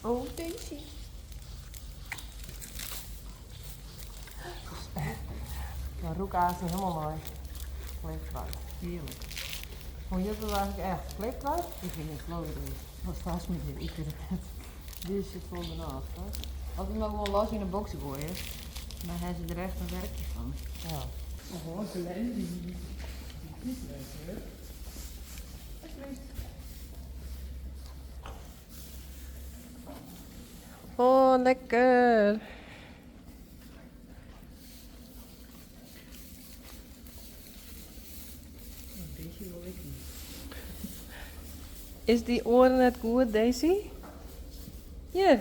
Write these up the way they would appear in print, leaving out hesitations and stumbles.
Oh, Daisy. Dan rûk aanst helemaal nei kleefkruid. Heerlijk. Hoe jit it eigentlik echt? Kleefkruid? Ik vind het flauw idee. Wat vast met dit? Ik weet het net. Dit zit vol ernaast, toch? Als we hem nou gewoon los in een box gooien, dan hebben ze er echt een werkje van. Ja. Oh, Glenn. Die is leuk, Alsjeblieft. Oh, lekker. Deze wil ik niet. Is die oren net goed, Daisy? Hier.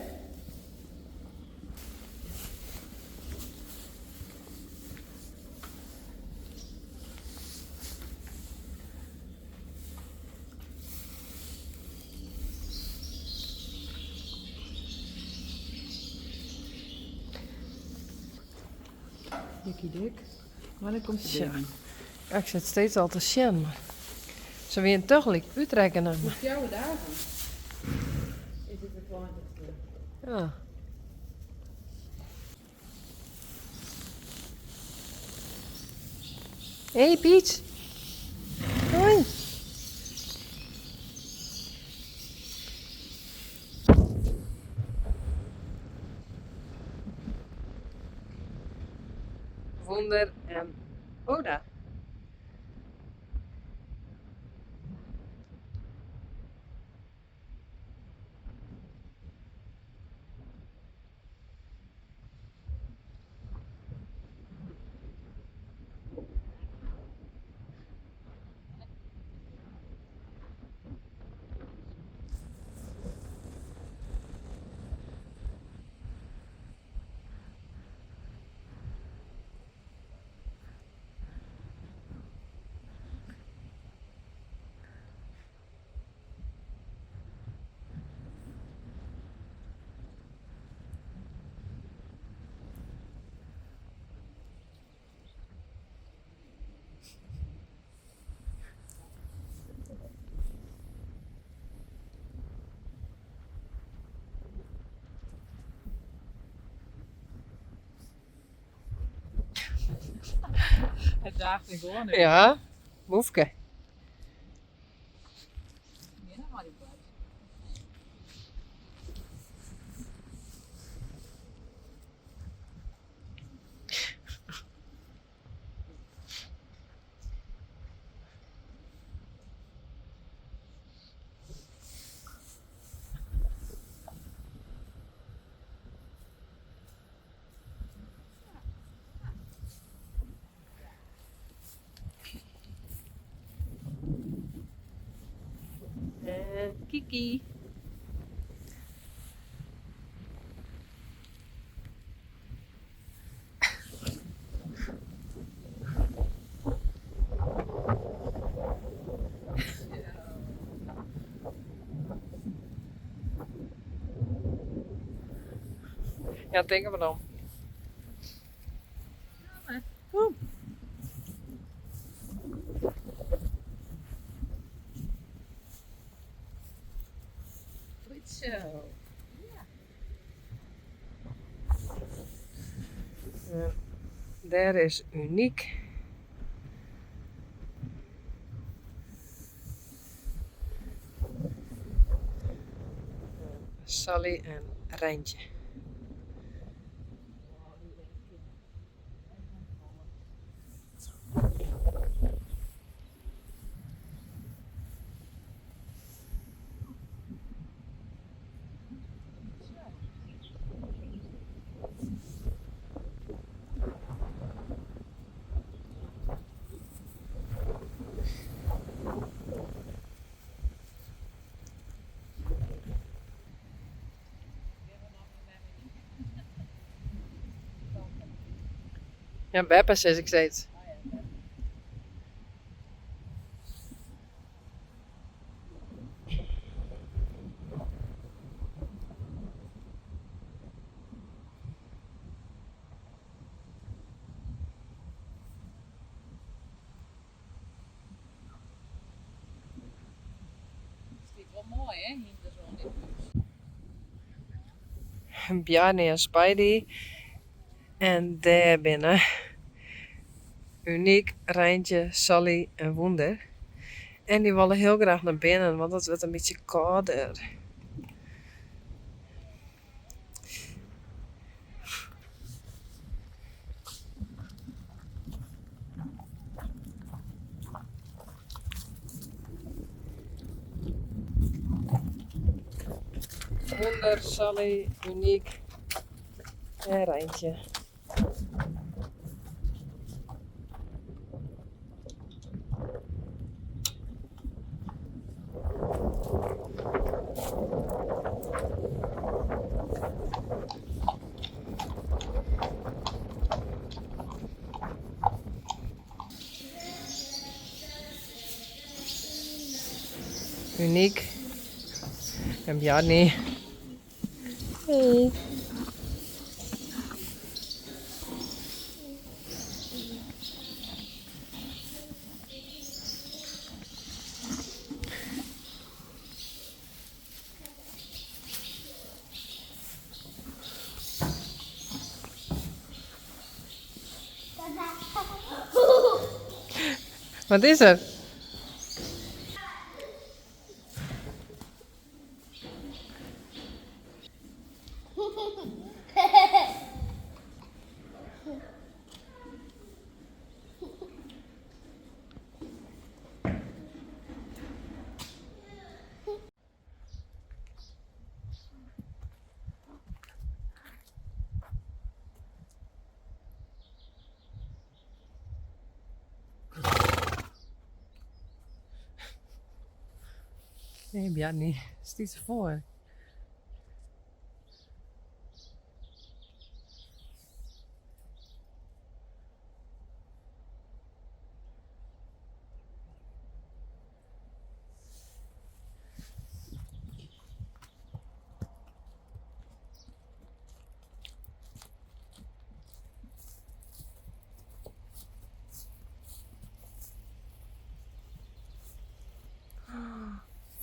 Dikkie dik. Maar dan komt ze Tja. binnen. Ja, ik zit steeds al te zien, maar ze weer toch lik uitrekken naar me. Hoe jouw dagen? Is het de 20ste? Ja. Hey Piet. Hoi. Wonder en Oda. Het daagt me gewoon uit. Ja, boefke. Ja, maar die buis. En Kiki. Ja, denk er maar om. Kom. Goed zo. Daar is uniek. Sally en Rijntje. Ja, Beppe zeg ik steeds. Het is wel mooi, hè, hier zo in dit huis. Bjarni en Spidey. En dêr binne Uniek, Reintje, Sally en Wûnder. En dy wolle hiel graach nei binnen, want it wurdt in bytsje kâlder. Wûnder, Sally, Uniek en Reintje. Uniek en Bjarni. Hey. Wat is der? Nee, Bjarni, stiet se foar.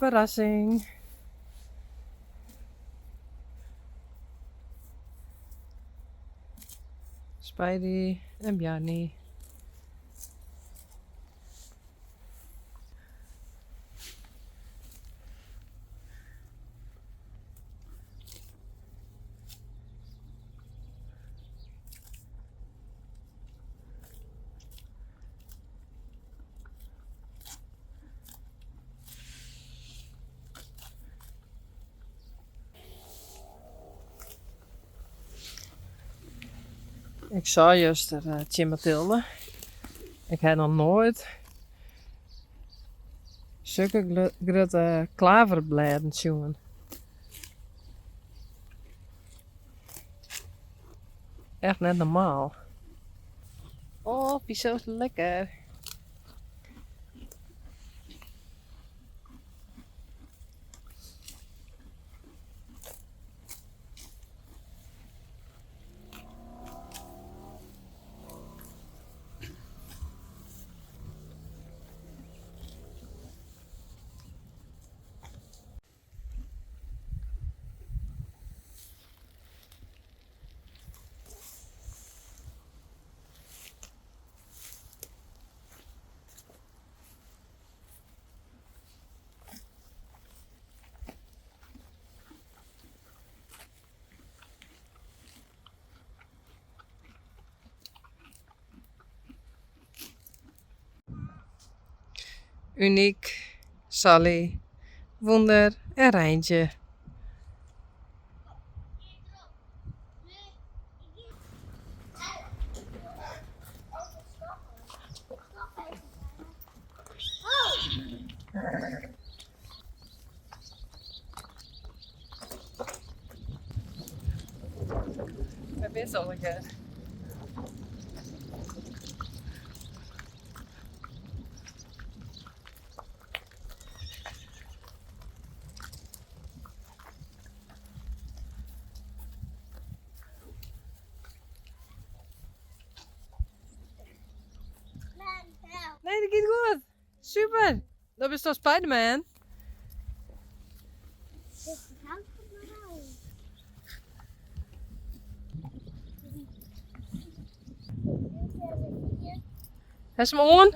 Ferrassing. Spidey en Bjarni. Ik sei juster tsjin Mathilde, ik ha noch noait sukke grutte klaverblêden sjoen. Echt net normaal. Oh, wie zo lekker. Uniek, Sally, Wûnder en Reintje. Wêr binne se allegear? Nee, dat giet goed. Super. Dat bist toch Spiderman? Hast him oan?